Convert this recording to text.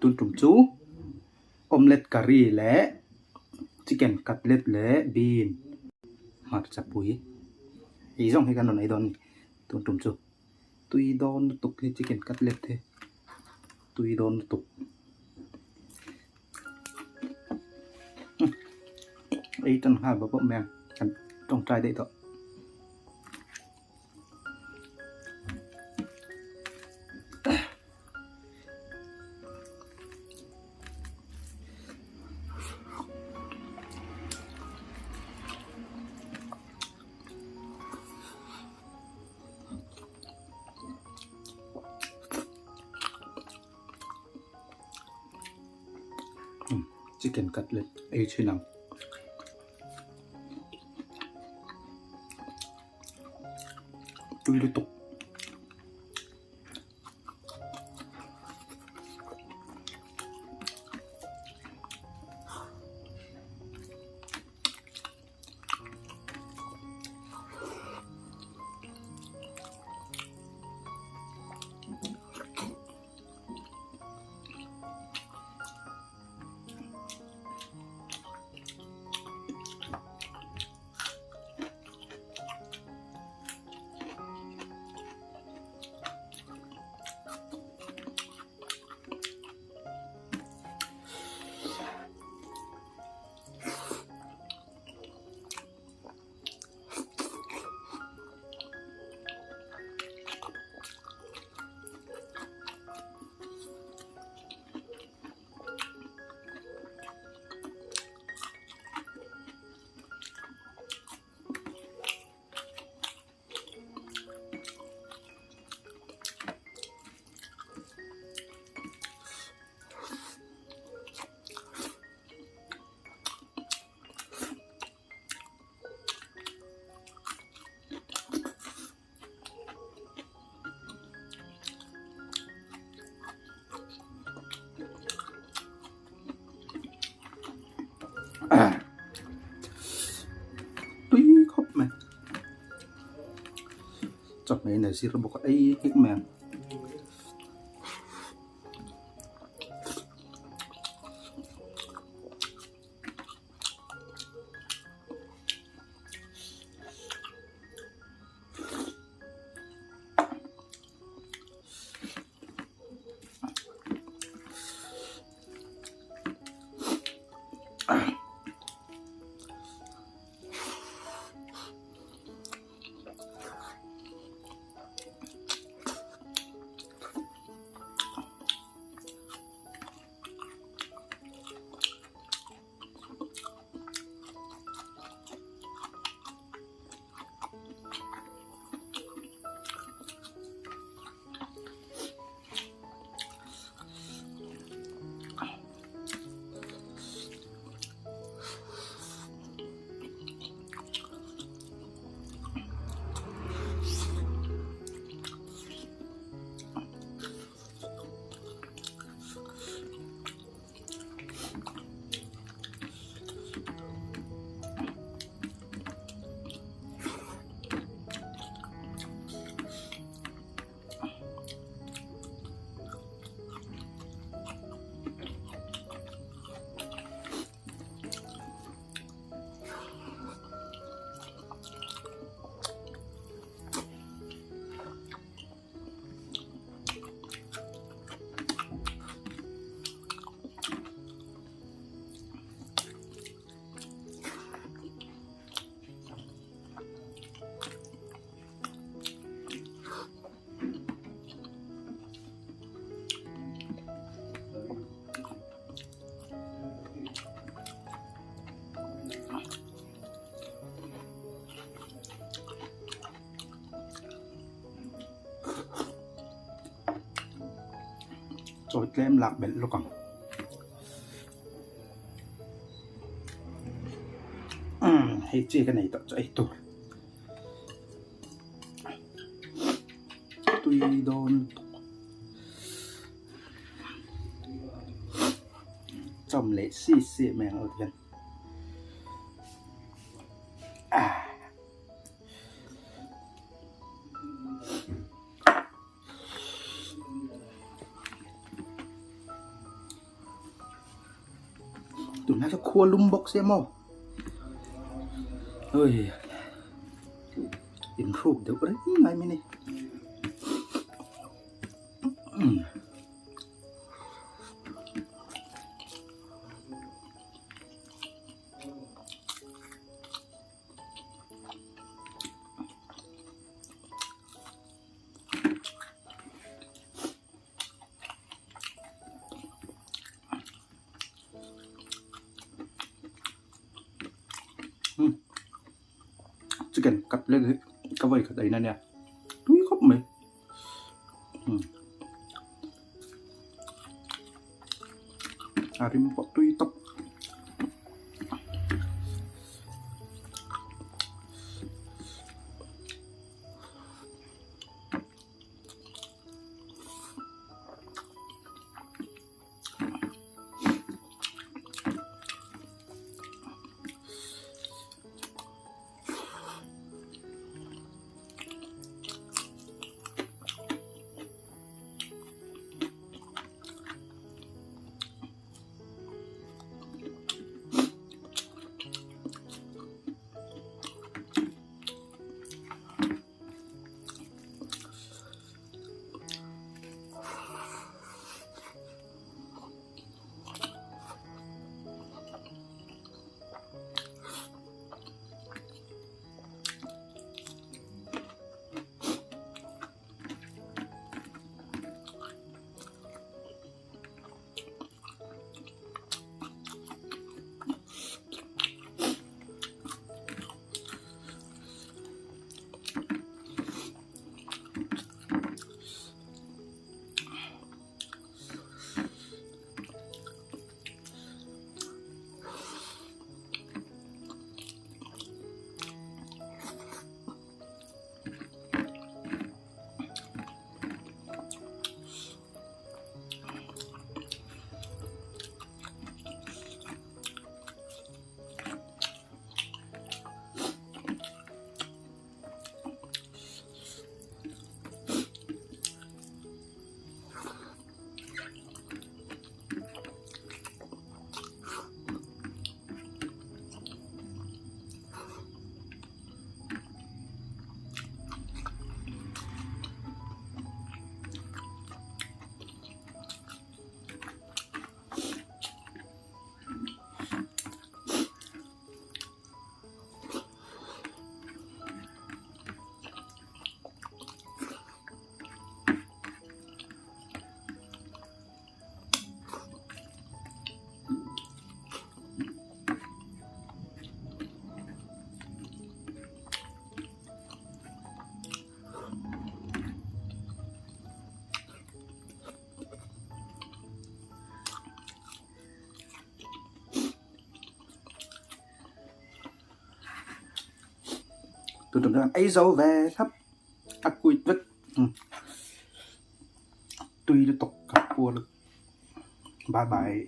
Tun tum chu omelette curry leh chicken cutlet leh bean hmarcha pui ei zawng hi kan rawn ei dawn a ni tun tum chu tui dawn lutuk hi chicken cutlet hi tui dawn lutuk ei tan nghal bawk bawk mai ang kan tawngtai daih tawh. Chicken cutlet ei thin ang. Tui lutuk. Tui khawp mai chawhmeh in a zir bawk a ei nghek mai ang. Chawi tlem lak belh lawk ang umm hei chi ka nei tawh chu ei tur tui dawn lutuk chawm leh si si mai ang aw ti hian. Khua lum bawk sia maw? Ui inhruk deuh reng ngai mai ni. Chicken cutlet hi ka vawi khat ein a nia tui khawp mai a rim pawh tui tawp. Tun tum chuan ei zo ve thlap a kuit vek tui lutuk ka puar bye bye.